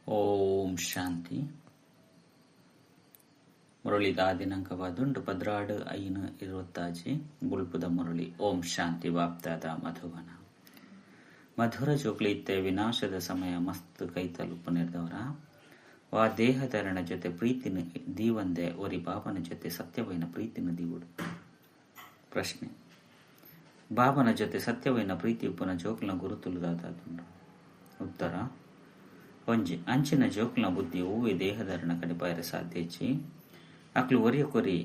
ಓಂ ಶಾಂತಿ. ಮುರಳಿದ ದಿನಾಂಕವಾದುಂಡು 12/5/26 ಬುಲ್ಪುದ ಮುರಳಿ. ಓಂ ಶಾಂತಿ. ವಾಪ್ತಾದ ಮಧುವನ ಮಧುರ ಜೋಕ್ಲಿತ್ತೆ ವಿನಾಶದ ಸಮಯ ಮಸ್ತ್ ಕೈತಲುಪ್ಪು ನಿರ್ದವರ ವಾ ದೇಹಧರಣ ಜೊತೆ ಪ್ರೀತಿನ ದೀವಂದೆ ಒರಿ ಬಾಬನ ಜೊತೆ ಸತ್ಯವೈನ ಪ್ರೀತಿನ ದೀವುಡು. ಪ್ರಶ್ನೆ: ಬಾಬನ ಜೊತೆ ಸತ್ಯವೈನ ಪ್ರೀತಿ ಉಪ್ಪುನ ಜೋಕ್ಲನ ಗುರುತುಲು ದಾದಾದುಂಡು? ಉತ್ತರ: ಒಂಜಿ ಅಂಚಿನ ಜೋಕ್ಲನ ಬುದ್ಧಿ ಒವ್ವೆ ದೇಹಧರಣ ಕಡೆ ಪಾಯರೆ ಸಾಧ್ಯ ಇಜ್ಜಿ. ಅಕ್ಲು ಒರಿಯ ಕೊರಿ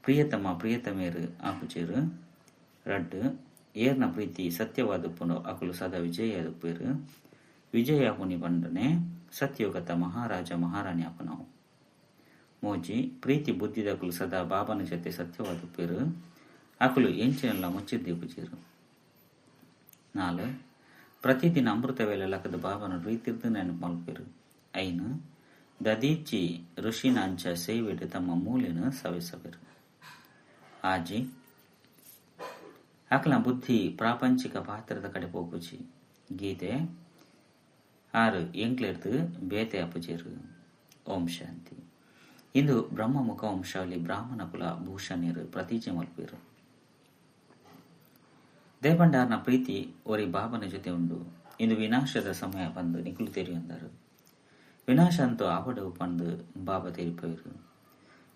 ಪ್ರಿಯತಮ ಪ್ರಿಯತಮೇರು ಆಪುಜೆರು. ರಡ್ಡ್ ಏರ್ನ ಪ್ರೀತಿ ಸತ್ಯವಾದುಪ್ಪುಂಡು ಅಕುಲು ಸದಾ ವಿಜಯಾದುಪ್ಪೇರು. ವಿಜಯ ಪುನಿ ಪಂಡನೆ ಸತ್ಯೋಗತ ಮಹಾರಾಜ ಮಹಾರಾಣಿ ಆಪನವು. ಮೋಜಿ ಪ್ರೀತಿ ಬುದ್ಧಿದಕುಲು ಸದಾ ಬಾಬನ ಜೊತೆ ಸತ್ಯವಾದುಪ್ಪೇರು. ಅಕುಲು ಎಂಚಿನಲ್ಲ ಮುಚ್ಚಿದ್ದೀಪುಜೆರು. 4 ಪ್ರತಿದಿನ ಅಮೃತ ವೇಳೆ ಲಕದ ಬಾಬನ ರೀತಿರ್ದು ನೆನಪು ಮಲ್ಪೇರು. 5 ದದೀಚಿ ಋಷಿನ ಅಂಚ ಸೇವೆಡು ತಮ್ಮ ಮೂಲೆನು ಸವಿಸಬೇರು. 6 ಅಕಲ ಬುದ್ಧಿ ಪ್ರಾಪಂಚಿಕ ಪಾತ್ರದ ಕಡೆ ಪೋಪುಜಿ. ಗೀತೆ 6 ಎಂಕ್ಲೆರ್ದು ಬೇತೆ ಅಪುಜೆರು. ಓಂ ಶಾಂತಿ. ಇಂದು ಬ್ರಹ್ಮ ಮುಖ ವಂಶಾವಳಿ ಬ್ರಾಹ್ಮಣ ಕುಲ ಭೂಷಣರು ಪ್ರತಿಜ್ಞೆ ಮಲ್ಪೇರು. ದೇಪಂಡಾರ್ನ ಪ್ರೀತಿ ಒರಿ ಬಾಬನ ಜೊತೆ ಉಂಡು. ಇಂದು ವಿನಾಶದ ಸಮಯ ಬಂದು ನಿಕುಲು ತೆರಿಯೊಂದರು. ವಿನಾಶ ಅಂತೂ ಆವಡು ಪಂದು ಬಾಬಾ ತೆರಿಪೋಯರು.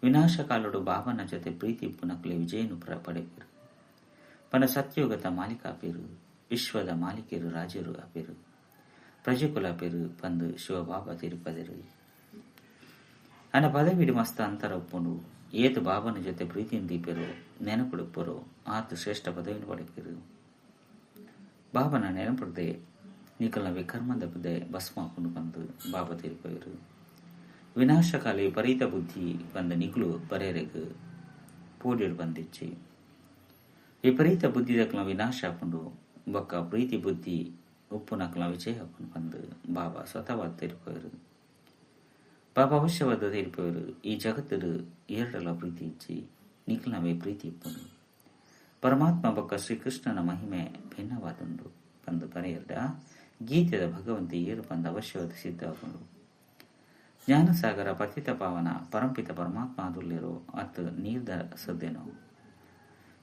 ವಿನಾಶ ಕಾಲೋಡು ಬಾಬನ ಜೊತೆ ಪ್ರೀತಿ ಉಪ್ಪುನಕ್ಲೆ ವಿಜಯನು ಪಡೆಪೇರು. ಪನ ಸತ್ಯೋಗತ ಮಾಲೀಕ ಆಪೇರು. ವಿಶ್ವದ ಮಾಲೀಕರು ರಾಜರು ಆಪೇರು. ಪ್ರಜೆಕುಲ ಆಪೇರು ಪಂದು ಶಿವಬಾಬಾ ತಿರುಪದರು. ಅನ ಪದವಿಡಿ ಮಸ್ತ ಅಂತರ ಉಪ್ಪುಂಡು. ಏತು ಬಾಬನ ಜೊತೆ ಪ್ರೀತಿಯನ್ನು ದೀಪೇರು ನೆನಪುಡುಪ್ಪರು ಆತು ಶ್ರೇಷ್ಠ ಪದವಿಯನ್ನು ಪಡೆಪೇರು. ಬಾಬನ ನೆನಪುಡದೆ ನಿಕಲ್ನ ವಿಕರ್ಮದ ಬುದ್ಧೆ ಭಸ್ಮ ಹಾಕೊಂಡು ಬಂದು ಬಾಬಾ ತೀರ್ಪೋಯರು. ವಿನಾಶಕಾಲ ವಿಪರೀತ ಬುದ್ಧಿ ಬಂದ ನಿಕುಲು ಬರೇರೆಗ್ ಪೂಜೆಡು ಬಂದಿಚ್ಚಿ. ವಿಪರೀತ ಬುದ್ಧಿ ದಕ್ಲ ವಿನಾಶ ಹಾಕೊಂಡು ಬೊಕ್ಕ ಪ್ರೀತಿ ಬುದ್ಧಿ ಉಪ್ಪು ನಕಲ ವಿಜಯ ಹಾಕೊಂಡು ಬಂದು ಬಾಬಾ ಸ್ವತಃವಾದ ತೀರ್ಪೋಯರು. ಬಾಬಾ ಅವಶ್ಯವಾದ ತೀರ್ಪೋಯರು. ಈ ಜಗತ್ತಡು ಎರಡಲ ಪ್ರೀತಿ ಇಚ್ಚಿ ನಿಕಲ್ನವೇ ಪ್ರೀತಿ ಇಪ್ಪುಂಡು. ಪರಮಾತ್ಮ ಬೊಕ್ಕ ಶ್ರೀಕೃಷ್ಣನ ಮಹಿಮೆ ಭಿನ್ನವಾದುಂಡು ಬಂದು ಬರೆಯರ್ಡ ಗೀತೆದ ಭಗವಂತ ಏರು ಬಂದ ಅವಶ್ಯವಾದ ಸಿದ್ಧವಾಗುಂಡು. ಜ್ಞಾನಸಾಗರ ಪತಿತ ಪಾವನ ಪರಂಪಿತ ಪರಮಾತ್ಮ ಆದುಲ್ಲಿರೋ ಅತ್ ನೀರ್ದ ಸದ್ದೇನೋ.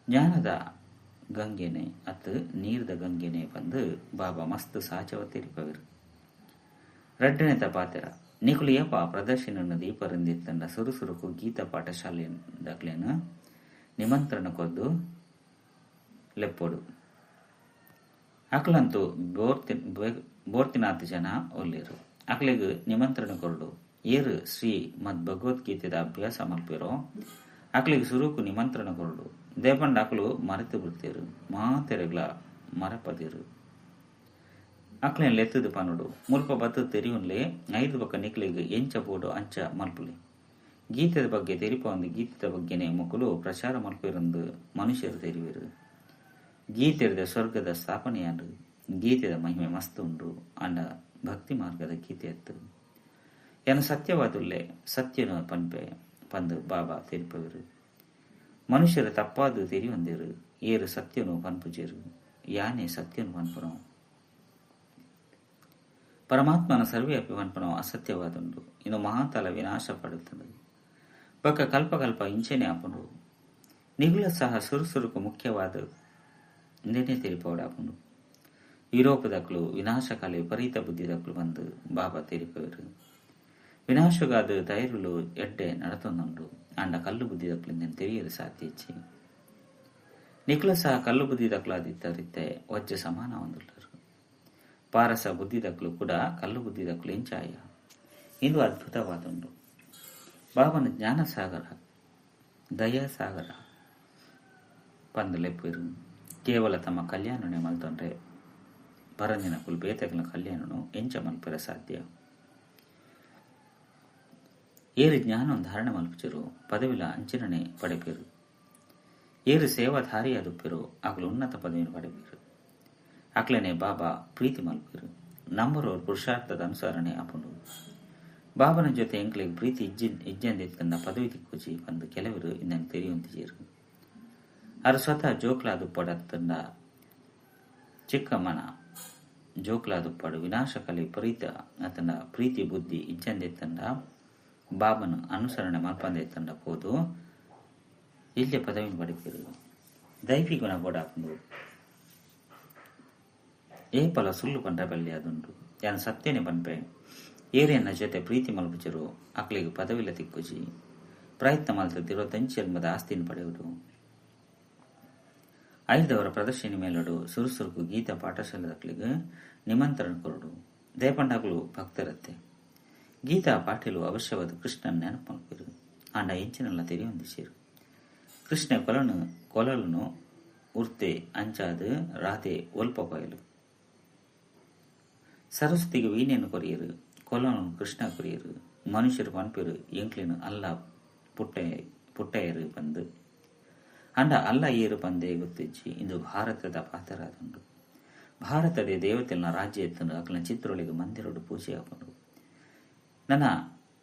ಜ್ಞಾನದ ಗಂಗೆನೆ ಅತ್ ನೀರ್ದ ಗಂಗೆನೆ ಬಂದು ಬಾಬಾ ಮಸ್ತ್ ಸಹಜವ ತಿರುಪವರು. ರಡ್ಡನೆ ತಪಾತೆರ ನಿಕುಲು ಯಪ್ಪ ಪ್ರದರ್ಶನ ದೀಪರಂದಿತ್ತಂಡ ಸುರುಸುರುಕು ಗೀತಾ ಪಾಠಶಾಲೆ ದಾಖಲೇನ ನಿಮಂತ್ರಣ ಕೊದ್ದು ಲೆಪ್ಪೊಡು. ಅಕಲಂತೂ ಬೋರ್ತಿನಾಥ ಜನ ಒಲ್ಲೇರು. ಅಕಲಿಗೆ ನಿಮಂತ್ರಣ ಕೊರಡು. ಏರು ಶ್ರೀ ಮದ್ ಭಗವದ್ಗೀತೆದ ಅಭ್ಯಾಸ ಮಲ್ಪಿರೋ ಅಕಲಿಗೆ ಸುರುಕು ನಿಮಂತ್ರಣ ಕೊರಡು. ದೇಪಂಡ ಅಕಲು ಮರೆತು ಬಿಡ್ತೇರು. ಮಾತೆರೆಗ್ಲ ಮರಪದಿರು. ಅಕ್ಲೇನ್ ಲೆತ್ತದು ಪನುಡು. ಮುಲ್ಪ ಬತ್ತು ತೆರಿಯುನ್ಲೆ 5 ಪಕ್ಕ ನಿಕ್ಲಿಗೆ ಎಂಚ ಬೋಡು ಅಂಚ ಮಲ್ಪುಲೆ. ಗೀತೆದ ಬಗ್ಗೆ ತೆರಿಪೊಂದು ಗೀತೆದ ಬಗ್ಗೆನೆ ಮೊಕುಲು ಪ್ರಚಾರ ಮಲ್ಪಿರಂದು ಮನುಷ್ಯರು ತೆರಿವೆರು. ಗೀತೆದ ಸ್ವರ್ಗದ ಸ್ಥಾಪನೆಯಾಡು. ಗೀತೆದ ಮಹಿಮೆ ಮಸ್ತ್ ಉಂಡು. ಅಂಡ ಭಕ್ತಿ ಮಾರ್ಗದ ಗೀತೆ ಎತ್ತು ಎನ ಸತ್ಯವಾದುಲ್ಲೆ ಸತ್ಯನು ಪನ್ಪೆ ಪಂದು ಬಾಬಾ ತೆರಿಪವರು. ಮನುಷ್ಯರು ತಪ್ಪಾದು ತೆರಿಯೊಂದಿರು. ಏರು ಸತ್ಯನು ಪನ್ಪುಜೇರು. ಯಾನೆ ಸತ್ಯನು ಪನ್ಪನೋ ಪರಮಾತ್ಮನ ಸರ್ವೇ ಅಪಿ ಪನ್ಪನೋ ಅಸತ್ಯವಾದುಂಡು. ಇನ್ನು ಮಹಾತಲ ವಿನಾಶ ಪಡುತ್ತದೆ. ಬಕ್ಕ ಕಲ್ಪ ಕಲ್ಪ ಇಂಚೆನೆ ಆಪುಂಡು. ನಿಗುಲ ಸಹ ಸುರುಸುರುಕು ಮುಖ್ಯವಾದ ಇಂದೆನೆ ತೆರಿಪೋಡಾಪುಂಡು. ಯುರೋಪದಕ್ಲು ವಿನಾಶಕಾಲ ವಿಪರೀತ ಬುದ್ಧಿದಕ್ಲು ಬಂದು ಬಾಬಾ ತೆರಿಪವರು. ವಿನಾಶಗಾದ ತೈರುಲು ಎಡ್ಡೆ ನಡತೊಂದುಂಡು. ಅಂಡ ಕಲ್ಲು ಬುದ್ಧಿದಕ್ಲು ಇಂದೆನ್ ತೆರಿಯಲು ಸಾಧ್ಯ ಇಚ್ಚಿ. ನಿಕ್ಲ ಸಹ ಕಲ್ಲು ಬುದ್ಧಿದಕ್ಲಾದಿತ್ತರಿತ್ತೆ ವಜ್ಜ ಸಮಾನ ಹೊಂದುಲ್ಲರು. ಪಾರಸ ಬುದ್ಧಿದಕ್ಲು ಕೂಡ ಕಲ್ಲು ಬುದ್ಧಿದಕ್ಲು ಎಂಚಾಯ. ಇಂದು ಅದ್ಭುತವಾದುಂಡು. ಬಾಬನ ಜ್ಞಾನಸಾಗರ ದಯಾಸಾಗರ ಪಂದಲೆಪ್ಪೇರು. ಕೇವಲ ತಮ್ಮ ಕಲ್ಯಾಣನೆ ಮಲ್ತೊಂಡ್ರೆ ಬರಂದಿನ ಕುಲ್ ಬೇತಗ್ಲ ಕಲ್ಯಾಣನು ಎಂಚ ಮಲ್ಪೆರ ಸಾಧ್ಯ. ಏರು ಜ್ಞಾನ ಧಾರಣ ಮಲ್ಪುಚರು ಪದವಿಲ ಅಂಚಿನನೆ ಪಡೆಪೇರು. ಏರು ಸೇವಾಧಾರಿಯಾದುಪ್ಪೇರು ಅಕಲು ಉನ್ನತ ಪದವಿಯನ್ನು ಪಡೆಪೇರು. ಅಕ್ಲನೆ ಬಾಬಾ ಪ್ರೀತಿ ಮಲ್ಪೇರು. ನಂಬರೋರು ಪುರುಷಾರ್ಥದ ಅನುಸರಣೆ ಆಪುಂಡು. ಬಾಬನ ಜೊತೆ ಎಂಕ್ಲೆಗ್ ಪ್ರೀತಿ ಇಜ್ಜಂದಿತ್ತಂದ ಪದವಿ ತಿಕ್ಕುಜಿ ಬಂದು ಕೆಲವರು ಇಂದನ್ನು ತೆರಿಯುವಂತಿಜೇರು. ಅರು ಸ್ವತಃ ಜೋಕ್ಲಾದು ಪಡತ್ತಂಡ ಚಿಕ್ಕಮ್ಮನ ಜೋಕ್ಲಾದುಪ್ಪಡು ವಿನಾಶಕಲಿ ಪ್ರೀತ ಅತನ ಪ್ರೀತಿ ಬುದ್ಧಿ ಇಜ್ಜಂದೆತ್ತಂಡ ಬಾಬನ ಅನುಸರಣೆ ಮಲ್ಪಂದೆತ್ತಂಡ ಪೋದು ಇಲ್ಲೇ ಪದವಿ ಪಡಿಪಿರು. ದೈವಿ ಗುಣ ಬೋಡಾಪುಂಡು. ಏಪಲ ಸುಳ್ಳು ಪಂಡ ಬಲ್ಲಿ ಅದುಂಡು. ಯಾನ್ ಸತ್ಯನೆ ಪನ್ಪೆ. ಏರೆನ್ನ ಜೊತೆ ಪ್ರೀತಿ ಮಲ್ಪುಜರು ಅಕ್ಲೆಗ್ ಪದವಿಲ ತಿಕ್ಕುಜಿ. ಪ್ರಯತ್ನ ಮಲ್ತದಿರೋ ಜನ್ಮದ ಆಸ್ತಿನ ಪಡೆಯುವುದು. ಐದವರ ಪ್ರದರ್ಶನ ಮೇಲಡು ಸುರುಸುರುಕು ಗೀತಾ ಪಾಠಶಾಲೆದಕ್ಲೆಗ್ ನಿಮಂತ್ರಣ ಕೊರಡು. ದೇಪಂಡಾಗ್ಲು ಭಕ್ತರತ್ತೆ. ಗೀತಾ ಪಾಠಲು ಅವಶ್ಯವಾದ ಕೃಷ್ಣನ ನೆನಪು ಮಲ್ಪಿರು. ಆಂಡ ಎಂಚಿನಲ್ಲ ತೆರಿಯೊಂದಿಸಿರು. ಕೃಷ್ಣ ಕೊಲನು ಉರ್ತೆ ಅಂಚಾದ ರಾಧೆ ಒಲ್ಪ ಕೊಯಲು. ಸರಸ್ವತಿಗೆ ವೀಣೆಯನ್ನು ಕೊರಿಯರು, ಕೊಲನು ಕೃಷ್ಣ ಕೊರಿಯರು. ಮನುಷ್ಯರು ಪನ್ಪಿರು ಎಂಕ್ಲಿನ ಅಲ್ಲ ಪುಟ್ಟೆಯರು ಬಂದು. ಅಂಡ ಅಲ್ಲ ಏರು ಪಂದೇ ಗೊತ್ತಿಜ್ಜಿ. ಇಂದು ಭಾರತದ ಪಾತ್ರರಾದುಂಡು. ಭಾರತದ ದೇವತೆನ ರಾಜ್ಯ ಎತ್ತನು ಅಕ್ಲಿನ ಚಿತ್ರೊಳಿಗೆ ಮಂದಿರೊಡು ಪೂಜೆ ಆಪುಂಡು. ನನ್ನ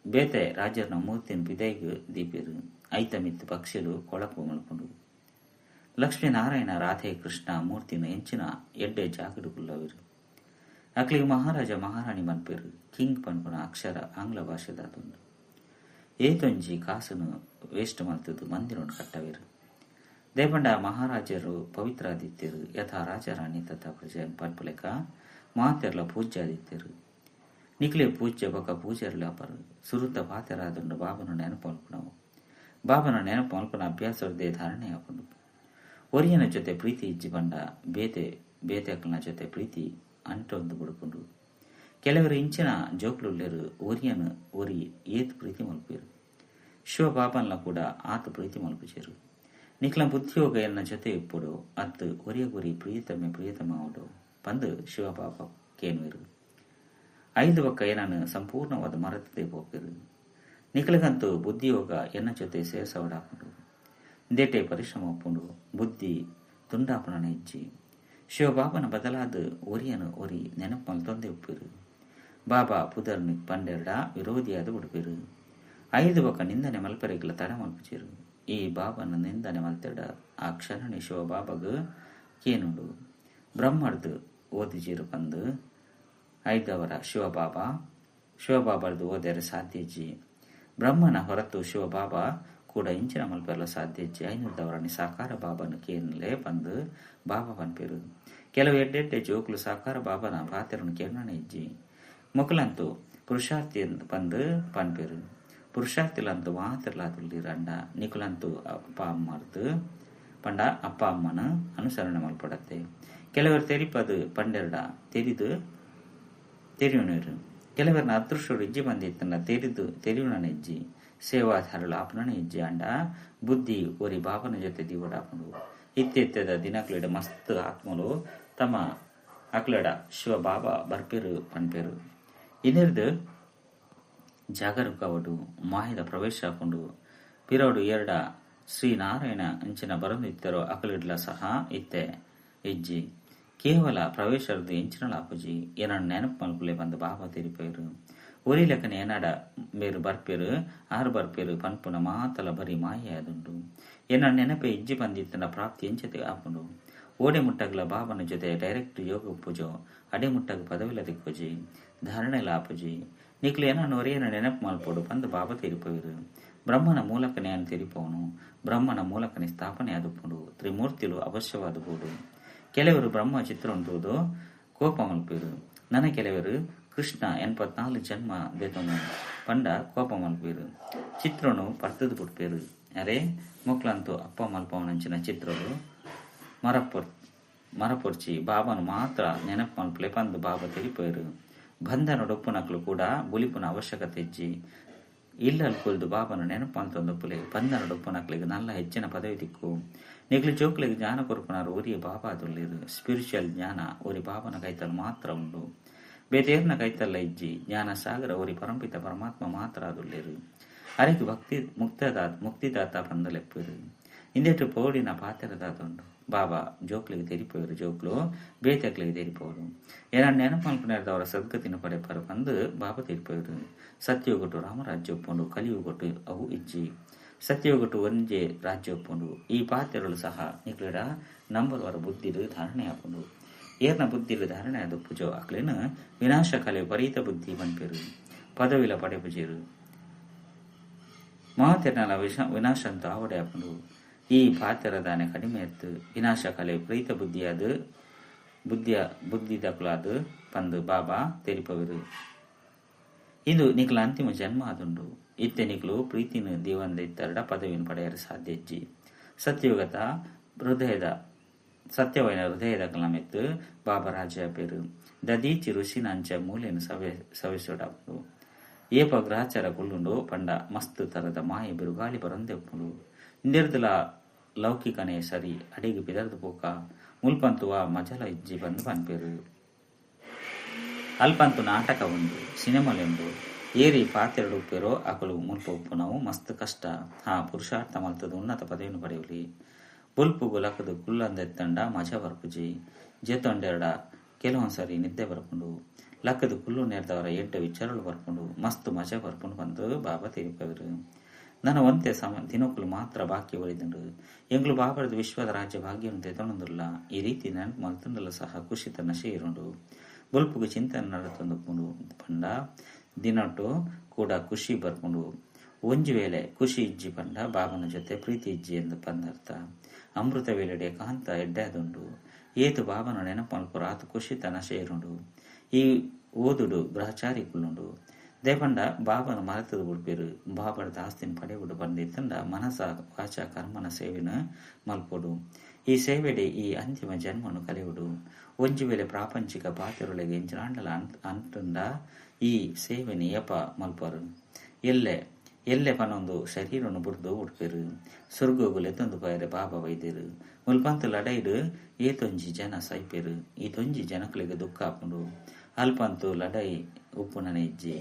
ಬೇತೆ ರಾಜ್ಯನ ಮೂರ್ತಿನ ಬಿದೈಗ್ ದೀಪಿರು. ಐತ ಮಿತ್ತು ಪಕ್ಷಿಲು ಕೊಳಪು ಮಲ್ಪುಂಡು. ಲಕ್ಷ್ಮೀನಾರಾಯಣ ರಾಧೆ ಕೃಷ್ಣ ಮೂರ್ತಿನ ಎಂಚಿನ ಎಡ್ಡೆ ಜಾಗಡು ಕುಲ್ಲವಿರು. ಅಕ್ಲಿಗೆ ಮಹಾರಾಜ ಮಹಾರಾಣಿ ಮನ್ಪೇರು. ಕಿಂಗ್ ಪನ್ಪುನ ಅಕ್ಷರ ಆಂಗ್ಲ ಭಾಷೆದಾದುಂಡು. ಏತೊಂಜಿ ಕಾಸುನು ವೇಸ್ಟ್ ಮಲ್ತದ್ದು ಮಂದಿರೊಂಡು ಕಟ್ಟವಿರು. ದೇಪಂಡ ಮಹಾರಾಜರು ಪವಿತ್ರಾದಿತ್ಯರು. ಯಥಾ ರಾಜರಾಣಿ ತಥಾ ಪ್ರಜೆ ಪನ್ಪುಲೆಕ ಮಾತೆರ್ಲ ಪೂಜ್ಯಾದಿತ್ಯರು. ನಿಕ್ಲೆ ಪೂಜ್ಯ ಬೊಕ ಪೂಜಾರ್ಲ ಅಪರು. ಸುರುತ ಪಾತೆರಾದುಂಡು ಬಾಬನ ನೆನಪು ಮಲ್ಪುನವು. ಬಾಬನ ನೆನಪು ಮಲ್ಪುನ ಅಭ್ಯಾಸದೇ ಧಾರಣೆ ಆಪುಂಡು. ಒರಿಯನ ಜೊತೆ ಪ್ರೀತಿ ಇಜ್ಜಿ ಬಂಡ ಬೇತೆ ಬೇತೆ ಅಕ್ಲನ ಜೊತೆ ಪ್ರೀತಿ ಅಂಟೊಂದು ಬುಡುಪುಂಡು. ಕೆಲವರು ಇಂಚಿನ ಜೋಕ್ಲುಲ್ಲೆರು ಒರಿಯನ ಒರಿ ಏತ್ ಪ್ರೀತಿ ಮಲ್ಪೇರು. ಶಿವಬಾಬನ್ಲ ಕೂಡ ಆತ ಪ್ರೀತಿ ಮಲ್ಪುಜೆರು. ನಿಕ್ಲ ಬುದ್ಧಿಯೋಗ ಎನ್ನ ಜೊತೆ ಇಪ್ಪುಡು ಅತ್ತು ಒರಿಯ ಗುರಿ ಪ್ರಿಯತಮೆ ಪ್ರಿಯತಮ ಅವಡು ಪಂದು ಶಿವಬಾಬ ಕೇನ್ವಿರು. ಐದು ಬಕ್ಕ ಏನನ್ನು ಸಂಪೂರ್ಣವಾದ ಮರತದೆ ಪೋಪಿರು. ನಿಕ್ಲಗಂತೂ ಬುದ್ಧಿಯೋಗ ಎನ್ನ ಜೊತೆ ಸೇರ್ಸವಡಾಪುಂಡು. ದೇಟೆ ಪರಿಶ್ರಮ ಒಪ್ಪುಂಡು. ಬುದ್ಧಿ ತುಂಡಾಪುಣ ಇಜ್ಜಿ. ಶಿವಬಾಬನ ಬದಲಾದ ಒರಿಯನು ಒರಿ ನೆನಪು ಮಲ್ತೊಂದೆ ಉಪ್ಪಿರು. ಬಾಬಾ ಪುದರ್ನಿ ಪಂಡೆರಡ ವಿರೋಧಿಯಾದ ಉಡುಪಿರು. ಐದು ಬಕ್ಕ ನಿಂದನೆ ಮಲ್ಪರೆಗ್ಲ ತಡ ಮಲ್ಪುಚಿರು. ಈ ಬಾಬನ ನಿಂದನೆ ಮಲ್ತೆಡ ಆ ಕ್ಷಣನೆ ಶಿವಬಾಬಗ್ ಕೇನುಂಡು. ಬ್ರಹ್ಮರ್ದು ಓದಿಜಿರು ಬಂದು ಐದವರ ಶಿವಬಾಬಾ ಶಿವಬಾಬರ್ದು ಓದೆರೆ ಸಾಧ್ಯಜ್ಜಿ. ಬ್ರಹ್ಮನ ಹೊರತು ಶಿವಬಾಬಾ ಕೂಡ ಇಂಚಿನ ಮಲ್ಪೆಲ್ಲ ಸಾಧ್ಯಜ್ಜಿ. ಐನೂರ್ದವರನಿ ಸಾಕಾರ ಬಾಬನ ಕೇನಲೇ ಬಂದು ಬಾಬಾ ಪನ್ಪೇರು. ಕೆಲವು ಎಡ್ಡೆಡ್ಡೆ ಜೋಕ್ಲು ಸಾಕಾರ ಬಾಬನ ಪಾತೆರನು ಕೇಳನೆ ಇಜ್ಜಿ. ಮೊಕಲಂತೂ ಪುರುಷಾರ್ಥಿ ಬಂದು ಪನ್ಪೇರು. ಪುರುಷಾರ್ಥಿಲಂತೂ ಮಾತಿರ್ಲಾದುಲ್ಲಿರಂಡ ನಿಕುಲಂತೂ ಅಪ್ಪ ಅಮ್ಮರ್ದು ಪಂಡ ಅಪ್ಪ ಅಮ್ಮನ ಅನುಸರಣೆ ಮಲ್ಪಡತ್ತೆ. ಕೆಲವರು ತೆರಿಪದು ಪಂಡೆರಡ ತೆರಿದು ತೆರಿಯುಣರು. ಕೆಲವರನ್ನ ಅದೃಷ್ಟರು ಇಜ್ಜಿ ಬಂದಿತ್ತನ್ನ ತೆರಿದು ತೆರಿಯುಣನ ಇಜ್ಜಿ. ಸೇವಾಧಾರಳು ಆಪನನ ಇಜ್ಜಿ. ಅಂಡ ಬುದ್ಧಿ ಒರಿ ಬಾಬನ ಜೊತೆ ದಿವಡಾಪುಂಡು. ಇತ್ತೆತ್ತದ ದಿನಕ್ಲೆಡ ಮಸ್ತ್ ಆತ್ಮಲು ತಮ್ಮ ಅಕ್ಲೆಡ ಶಿವ ಬಾಬಾ ಬರ್ಪೇರು ಪನ್ಪೇರು. ಇನ್ನಿರ್ದು ಜಾಗರೂಕವಡು ಮಾಹಿದ ಪ್ರವೇಶ ಹಾಕೊಂಡು ಪಿರೋಡು ಎರಡ ಶ್ರೀನಾರಾಯಣ ಅಂಚಿನ ಬರಂದು ಇತ್ತರೋ ಅಕಲಿಡ್ಲ ಸಹ ಇತ್ತೆ ಇಜ್ಜಿ. ಕೇವಲ ಪ್ರವೇಶರದು ಎಂಚಿನಲ ಆಪುಜಿ. ಏನನ್ನು ನೆನಪು ಮಲ್ಪುಲೆ ಬಂದು ಬಾಬಾ ತಿರಿಪೇರು. ಒರಿ ಲೆಕ್ಕನೆ ಏನಾಡ ಮೇರು ಬರ್ಪೇರು ಆರು ಬರ್ಪೇರು ಪನ್ಪುನ ಮಾತಲ ಬರಿ ಮಾಯೆ ಅದುಂಡು. ಏನ ನೆನಪೆ ಇಜ್ಜಿ ಬಂದಿತ್ತನ ಪ್ರಾಪ್ತಿ ಎಂಚತೆ ಆಪುಂಡು. ಓಡೆ ಮುಟ್ಟಗ್ಲ ಬಾಬನ ಜೊತೆ ಡೈರೆಕ್ಟ್ ಯೋಗ ಪೂಜೋ ಅಡೆ ಮುಟ್ಟಗ ಪದವಿಲ ದಿಕ್ಕೋಜಿ ಧಾರಣೆಲ ಆಪುಜಿ. ನಿಕ್ಲು ಏನನ್ನು ಒರೆಯನ ನೆನಪು ಮಲ್ಪೋಡು ಬಂದು ಬಾಬಾ ತಿರಿಪೋಯಿರು. ಬ್ರಹ್ಮನ ಮೂಲಕನೇ అని ತಿರಿಪವನು. ಬ್ರಹ್ಮನ ಮೂಲಕನೇ ಸ್ಥಾಪನೆ ಆದುಪುಂಡು. ತ್ರಿಮೂರ್ತಿಲು ಅವಶ್ಯವಾದ ಬೋಡು. ಕೆಲವರು ಬ್ರಹ್ಮ ಚಿತ್ರ ಉಂಟುವುದು ಕೋಪ ಮಲ್ಪೇರು. ನನ್ನ ಕೆಲವರು ಕೃಷ್ಣ 84 ಜನ್ಮ ದೇತನು ಪಂಡ ಕೋಪ ಮಲ್ಪೇರು. ಚಿತ್ರನು ಪರ್ತದು ಬಿಡ್ಪೇರು. ಅರೆ ಮೊಕ್ಲಂತೂ ಅಪ್ಪ ಮಲ್ಪವನಂಚಿನ ಚಿತ್ರರು ಮರಪೊರ್ಚಿ ಬಾಬನು ಮಾತ್ರ ನೆನಪು ಮಲ್ಪಲೆ ಪಂದು ಬಾಬಾ ತಿರಿಪೇರು. ಬಂಧನ ಡೊಪ್ಪುನಕ್ಲು ಕೂಡ ಬುಲಿಪುನ ಅವಶ್ಯಕತೆ ಇಜ್ಜಿ. ಇಲ್ಲಲ್ ಕುಲ್ದು ಬಾಬನ ನೆನಪು ಮಲ್ತೊಂದುಪ್ಪುಲೆ. ಬಂಧನ ಡೊಪ್ಪುನಕ್ಲಿಗೆ ನಲ್ಲ ಹೆಚ್ಚಿನ ಪದವಿ ದಿಕ್ಕು. ನಿಕ್ಲು ಜೋಕ್ಲಿಗೆ ಜ್ಞಾನ ಕೊರ್ಪುನಾರು ಒರಿಯ ಬಾಬಾ ತುಳ್ಳಿರು. ಸ್ಪಿರಿಚುವಲ್ ಜ್ಞಾನ ಒರಿ ಬಾಬನ ಕೈತಲ್ ಮಾತ್ರ ಉಂಡು. ಬೇತೇರ್ನ ಕೈತಲ್ಲ ಇಜ್ಜಿ. ಜ್ಞಾನ ಸಾಗರ ಒರಿ ಪರಂಪಿತ ಪರಮಾತ್ಮ ಮಾತ್ರ ಅದುಲ್ಲೇರು. ಅರೆಗೆ ಭಕ್ತಿ ಮುಕ್ತಿದಾತ ಬಂದಲೆಪ್ಪರು. ಇಂದೆಟ್ಟು ಪೌಡಿನ ಪಾತೆರದಾದುಂಡು. ಬಾಬಾ ಜೋಕ್ಲಿಗೆ ತೆರಿಪೋರು. ಜೋಕ್ಲು ಬೇತಕ್ಲಿಗೆ ತೆರಿಪೋರು. ಏನ ನೆನಪು ಮಲ್ಪುನೇರ್ದವರ ಸದ್ಗತಿನ ಪಡೆಪರು ಬಂದು ಬಾಬಾ ತೆರಿಪೋರು. ಸತ್ಯೊಗಟ್ಟು ರಾಮರಾಜ್ಯ ಒಪ್ಪುಂಡು. ಕಲಿಯುಗೊಟ್ಟು ಅವು ಇಜ್ಜಿ. ಸತ್ಯೊಗಟ್ಟು ಒಂಜೆ ರಾಜ್ಯ ಒಪ್ಪುಂಡು. ಈ ಪಾತೆರಳು ಸಹ ನಿಕ್ಲೆಡ ನಂಬರ್ವರ ಬುದ್ಧಿಡು ಧಾರಣೆ ಆಪುಂಡು. ಏರ್ನ ಬುದ್ಧಿಲು ಧಾರಣೆ ಆದುಪ್ಪುಜೋ ಅಕ್ಲೆನ್ ವಿನಾಶಕಾಲೆ ವಿಪರೀತ ಬುದ್ಧಿ ಪನ್ಪೆರ್. ಪದವಿಲ ಪಡೆಪುಜೆರ್. ಮಾತೆರ್ನಲ ವಿನಾಶಂತು ಆವಡೆ ಆಪುಂಡು. ಈ ಪಾತೆರ ದಾನೆ ಕಡಿಮೆ ಅತ್ತ್. ವಿನಾಶಕಾಲೆ ವಿಪರೀತ ಬುದ್ಧಿಯಾದ್ ಬುದ್ಧಿದಕುಲಾದ್ ಪಂದ್ ಬಾಬಾ ತೆರಿಪವೆರ್. ಇಂದು ನಿಕುಲ ಅಂತಿಮ ಜನ್ಮ ಆದುಂಡು. ಇತ್ತೆ ನಿಕುಲು ಪ್ರೀತಿನ್ ದೀವಂದೆ ಇತ್ತರ್ಡ ಪದವಿನ್ ಪಡೆಯರೆ ಸಾಧ್ಯ ಇಜ್ಜಿ. ಸತ್ಯಯುಗತ ಹೃದಯದ ಸತ್ಯವಾಯಿನ ಹೃದಯದಕಲ್ನ ಮಿತ್ತ್ ಬಾಬಾ ರಾಜಿ ಆಪೆರ್. ದದೀಚಿ ಋಷಿನ ಅಂಚ ಮೂಲೆನ್ ಸವೆಸೊಡಾಪುಂಡು. ಏಪ ಗ್ರಹಚಾರ ಕುಲ್ಲುಂಡು ಪಂಡ ಮಸ್ತ್ ತರದ ಮಾಯೆ ಬಿರುಗಾಳಿ ಬರೊಂದೆ ಉಪ್ಪುಂಡು. ಇಂದೆರ್ದ್ಲ ಲೌಕಿಕನೆ ಸರಿ ಅಡೆಗ್ ಪಿದರ್ದ್ ಪೋಕ ಮುಲ್ಪಂತು ವಾ ಮಜಲ ಇಜ್ಜಿ ಪಂದ್ ಪನ್ಪೆರ್. ಅಲ್ಪಂತು ನಾಟಕ ಉಂಡು, ಸಿನೆಮಾಲು ಉಂಡು. ಏರ್ ಈ ಪಾತೆರಡ್ ಉಪ್ಪೆರೋ ಅಕುಲು ಮುಲ್ಪ ಉಪ್ಪುನವು ಮಸ್ತ್ ಕಷ್ಟ. ಹಾ ಪುರುಷಾರ್ಥ ಮಲ್ತ್ದ್ ಉನ್ನತ ಪದವಿನ್ ಪಡೆಯೊಲಿ. ಬೊಲ್ಪುಗು ಲಕ್ಕ್ದ್ ಕುಲ್ಲಂದೆ ಇತ್ತ್ಂಡ ಮಜಾ ಬರ್ಪುಜಿ. ಜೆತ್ತೊಂಡೆರ್ಡ ಕೆಲವೊಂಜಿ ಸರಿ ನಿದ್ದೆ ಬರ್ಪುಂಡು. ಲಕ್ಕ್ದ್ ಕುಲ್ಲುನೆರ್ದಾವರ ಎಡ್ಡೆ ವಿಚಾರಲು ಬರ್ಪುಂಡು. ಮಸ್ತ್ ಮಜಾ ಬರ್ಪುಂಡು ಪಂದ್ ಬಾಬಾ ತೆರಿಪಾವೆರ್. ನನ ಒಂತೆ ದಿನೊಕುಲು ಮಾತ್ರ ಬಾಕಿ ಒರಿದ್ಂಡ್. ಎಂಕುಲು ಬಾಬಾರ್ದ್ ವಿಶ್ವದ ರಾಜ್ಯ ಭಾಗ್ಯನ್ ದೆತೊನೊಂದುಲ್ಲ. ಈ ರೀತಿ ನೆನಪು ಮಲ್ತ್ಂಡಲ ಸಹ ಖುಷಿತ ನಶೆ ಇರುಂಡು. ಬೊಲ್ಪುಗು ಚಿಂತನೆ ನಡತೊಂದುಪ್ಪುಂಡು ಪಂಡ ದಿನೊಟು ಕೂಡ ಖುಷಿ ಬರ್ಪುಂಡು. ಒಂಜಿ ವೇಳೆ ಖುಷಿ ಇಜ್ಜಿ ಪಂಡ ಬಾಬನ ಜೊತೆ ಪ್ರೀತಿ ಇಜ್ಜಿ ಎಂದು ಪಂದರ್ಥ. ಅಮೃತ ವೇಳೆಡ್ ಏಕಾಂತ ಎಡ್ಡೆ ಆದುಂಡು. ಏತ್ ಬಾಬನ ನೆನಪು ಮಲ್ಪುರ ಆತ್ ಖುಷಿತ ನಶೆ ಇರುಂಡು. ಈ ಓದುಡು ಗ್ರಹಚಾರಿ ಕುಲ್ಲುಂಡು. ದೇಪಂಡ ಬಾಬನ ಮರೆತದ ಬುಡ್ಪೆರ್. ಬಾಬರ್ದ ಆಸ್ತಿನ್ ಪಡೆವೊಡು ಪಂದ್ ಇತ್ತ್ಂಡ ಮನಸ ವಾಚ ಕರ್ಮನ ಸೇವೆನ್ ಮಲ್ಪೊಡು. ಈ ಸೇವೆಡೆ ಈ ಅಂತಿಮ ಜನ್ಮನ್ ಕಲೆವೊಡು. ಒಂಜಿ ವೇಳೆ ಪ್ರಾಪಂಚಿಕ ಪಾತೆರೊಲೆಗ್ ಎಂಚಿನಾಂಡಲ ಅಂಟುಂಡ ಈ ಸೇವೆನ್ ಏಪ ಮಲ್ಪರು. ಎಲ್ಲೆ ಎಲ್ಲೆ ಪನೊಂದು ಶರೀರನ್ ಬುಡ್ದು ಬುಡ್ಪೆರ್. ಸ್ವರ್ಗೊಗು ಲೆತೊಂದು ಪೋಯೆರೆ ಬಾಬಾ ಬೈದೆರ್. ಮುಲ್ಪಂತು ಲಡಾಯಿಡ್ ಏತೊಂಜಿ ಜನ ಸೈಪೆರ್. ಈತೊಂಜಿ ಜನಕುಲೆಗ್ ದುಃಖ ಆಪುಂಡು. ಅಲ್ಪಂತು ಲಡಾಯಿ ಉಪ್ಪುನನೆ ಇಜ್ಜಿ.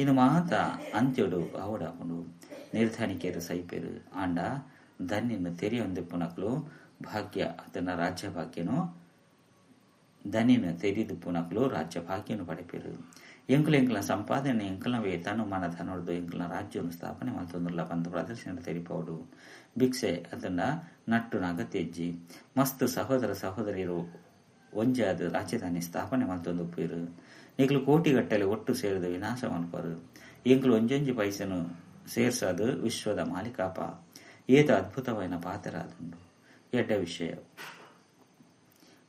ಇಂದು ಮಾತ ಅಂತ್ಯೊಡು ಆವೊಡಾಪುಂಡು. ನಿರ್ಧನಿಕೆರ್ ಸೈಪೆರ್. ಆಂಡ ಧನ್ಯನ್ ತೆರಿಯೊಂದಿಪ್ಪುನಕುಲು ಭಾಗ್ಯ ಅತನ ರಾಜ್ಯ ಭಾಗ್ಯನು ಧನಿನ್ ತೆರಿದಿಪ್ಪುನಕುಲು ರಾಜ್ಯ ಭಾಗ್ಯನು ಪಡೆಪೆರ್. ಎಂಕುಲು ಎಂಕಲ್ನ ಸಂಪಾದನೆ ಎಂಕಲ್ನವೇ ತನು ಮನ ಧನೊರ್ದು ಎಂಕಲ್ನ ರಾಜ್ಯನು ಸ್ಥಾಪನೆ ಮಲ್ತೊಂದುಲ್ಲ ಪಂದ್ ಪ್ರದರ್ಶನ ತೆರಿಪಾವೊಡು. ಭಿಕ್ಷೆ ಅತಂಡ ನಟ್ಟುನ ಅಗತ್ಯ ಇಜ್ಜಿ. ಮಸ್ತ್ ಸಹೋದರ ಸಹೋದರಿಯರು ಒಂಜಾದ್ ರಾಜಧಾನಿ ಸ್ಥಾಪನೆ ಮಲ್ತೊಂದುಪ್ಪುವೆರ್. ನಿಕುಲು ಕೋಟಿಗಟ್ಟಲೆ ಒಟ್ಟು ಸೇರ್ದ್ ವಿನಾಶ ಮಲ್ಪರು. ಎಂಕುಲು ಒಂಜೊಂಜಿ ಪೈಸೆನ್ ಸೇರ್ಸಾದ್ ವಿಶ್ವದ ಮಾಲೀಕಾಪ. ಏತ್ ಅದ್ಭುತವಾಯಿನ ಪಾತೆರ ಆದುಂಡು. ಎಡ್ಡೆ ವಿಷಯ.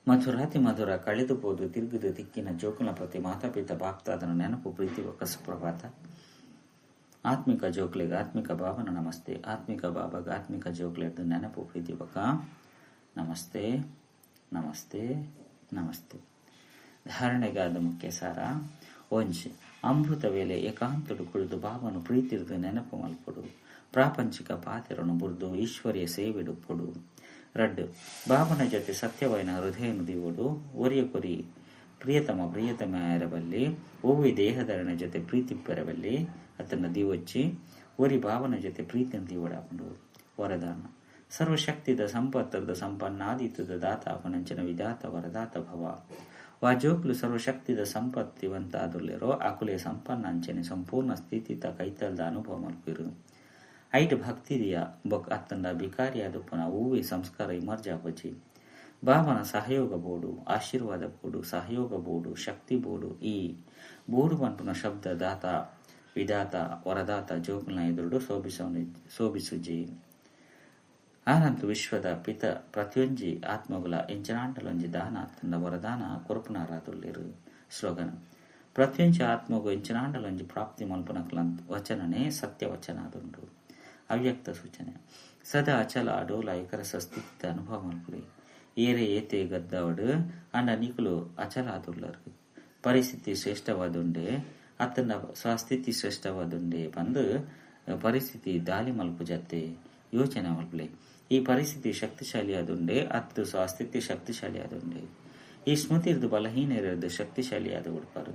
ಮಧುರಾತಿ ಮಧುರ ಕಳೆದು ಪೋದು ತಿರುಗಿದು ತಿಕ್ಕಿನ ಜೋಕುಲ್ನ ಪ್ರತಿ ಮಾತಾಪಿತ ಬಾಪ್ತಾದನ ನೆನಪು ಪ್ರೀತಿ ಬೊಕ್ಕ ಸುಪ್ರಭಾತ. ಆತ್ಮಿಕ ಜೋಕ್ಲೆಗ್ ಆತ್ಮಿಕ ಬಾಬನ ನಮಸ್ತೆ. ಆತ್ಮಿಕ ಬಾಬಾಗ್ ಆತ್ಮಿಕ ಜೋಕ್ಲೆರ್ದ್ ನೆನಪು ಪ್ರೀತಿ ಬೊಕ್ಕ ನಮಸ್ತೆ ನಮಸ್ತೆ ನಮಸ್ತೆ. ಧಾರಣೆಗಾದ ಮುಖ್ಯ ಸಾರ. ಒಂಜಿ ಅಮೃತ ವೇಳೆ ಏಕಾಂತಡು ಕುಳಿದು ಬಾಬನು ಪ್ರೀತಿರ್ದು ನೆನಪು ಮಲ್ಪೊಡು. ಪ್ರಾಪಂಚಿಕ ಪಾತೆರನು ಬುಡ್ದು ಈಶ್ವರಿಯ ಸೇವೆಡುಪ್ಪೊಡು. ರಡ್ಡ್ ಬಾಬನ ಜೊತೆ ಸತ್ಯವಾಯಿನ ಹೃದಯನು ದೀವೊಡು. ಒರಿಯ ಕೊರಿ ಪ್ರಿಯತಮ ಪ್ರಿಯತಮ ಒವ್ವೆ ದೇಹಧರಣ ಜೊತೆ ಪ್ರೀತಿ ಪೆರಬಲ್ಲಿ ಅತನ ದೀವೊಚ್ಚಿ ಒರಿ ಬಾಬನ ಜೊತೆ ಪ್ರೀತಿಯನ್ನು ದೀವೊಡಾಪುಂಡು. ವರದಾನ. ಸರ್ವಶಕ್ತಿದ ಸಂಪತ್ತದ ಸಂಪನ್ನಾದೀತದ ದಾತ ಅಪನಂಚನ ವಿಧಾತ ವರದಾತ ಭವ. ವಾ ಜೋಕ್ಲು ಸರ್ವಶಕ್ತಿದ ಸಂಪತ್ತಿವಂತಾದುಲ್ಲೆರೋ ಅಕುಲೆ ಸಂಪನ್ನ ಅಂಚನೆ ಸಂಪೂರ್ಣ ಸ್ಥಿತಿತ ಕೈತಲ್ದ ಅನುಭವ ಮಲ್ಪುವೆರ್. ಐಟ್ ಭಕ್ತಿದಿಯ ಬೊಕ್ ಅತ್ತಂಡ ಬಿಕಾರಿಯಾದುಪ್ಪುನ ಒವ್ವೆ ಸಂಸ್ಕಾರ ಇಮರ್ಜ್ ಆಪುಜಿ. ಬಾಬನ ಸಹಯೋಗ ಬೋಡು, ಆಶೀರ್ವಾದ ಬೋಡು, ಸಹಯೋಗ ಬೋಡು, ಶಕ್ತಿ ಬೋಡು. ಈ ಬೋಡು ಪನ್ಪುನ ಶಬ್ದ ದಾತ ವಿಧಾತ ವರದಾತ ಜೋಕುಲ್ನ ಎದುರುಡು ಶೋಭಿಸುಜಿ. ಆನಂತ ವಿಶ್ವದ ಪಿತ ಪ್ರತಿಯೊಂಜಿ ಆತ್ಮಗುಲ ಎಂಚನಾಂಡಲೊಂಜಿ ದಾನ ಅತ್ತಂಡ ವರದಾನ ಕೊರಪುನಾರಾದುಲ್ಲೆರ್. ಸ್ಲೋಗನ್. ಪ್ರತಿಯೊಂಜಿ ಆತ್ಮಗು ಎಂಚನಾಂಡಲೊಂಜಿ ಪ್ರಾಪ್ತಿ ಮಲ್ಪುನಕುಲ ವಚನನೇ ಸತ್ಯ ವಚನ ಆದುಂಡು. ಅವ್ಯಕ್ತ ಸೂಚನೆ. ಸದಾ ಅಚಲ ಅಡೋಲ ಏಕರಸ ಸ್ಥಿತಿತ ಅನುಭವ ಮಲ್ಪುಲೆ. ಏರೆ ಏತೆ ಗದ್ದವಡ್ ಆಂಡ ನಿಕುಲು ಅಚಲ ಆದುಲ್ಲರ್. ಪರಿಸ್ಥಿತಿ ಶ್ರೇಷ್ಠವಾದುಂಡೆ ಅತ್ತಂಡ ಸ್ವಸ್ಥಿತಿ ಶ್ರೇಷ್ಠವಾದುಂಡೆ ಪಂದ್ ಪರಿಸ್ಥಿತಿ ದಾಳಿ ಮಲ್ಪುಜತ್ತೆ ಯೋಚನೆ ಮಲ್ಪುಲೆ. ಈ ಪರಿಸ್ಥಿತಿ ಶಕ್ತಿಶಾಲಿ ಆದುಂಡೆ ಅತ್ತು ಸ್ವಸ್ಥಿತಿ ಶಕ್ತಿಶಾಲಿ ಆದುಂಡೆ. ಈ ಸ್ಮೃತಿರ್ದು ಬಲಹೀನರಿರ್ದು ಶಕ್ತಿಶಾಲಿ ಆದ ಉಡ್ಪಾರು.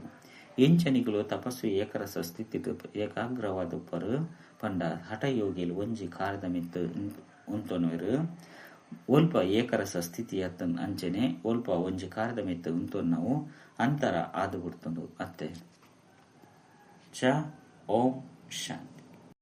ಎಂಚನಿಗಳು ತಪಸ್ಸು ಏಕರಸ ಸ್ಥಿತಿ ಏಕಾಗ್ರವಾದುಪ್ಪರು ಪಂಡ ಹಠಯೋಗಿಲು ಒಂಜಿ ಕಾರದ ಮಿತ್ತು ಉಂತೊನುವೆರು. ಒಲ್ಪ ಏಕರಸ ಸ್ಥಿತಿ ಅತ್ತನ್ ಅಂಚನೆ ಒಲ್ಪ ಒಂಜಿ ಕಾರದ ಮಿತ್ತು ಉಂತೊನ್ನವು ಅಂತರ ಆದು ಬಿಡ್ತುಂಡು ಅತ್ತೆ. ಚ ಓಂ ಶಾಂತಿ.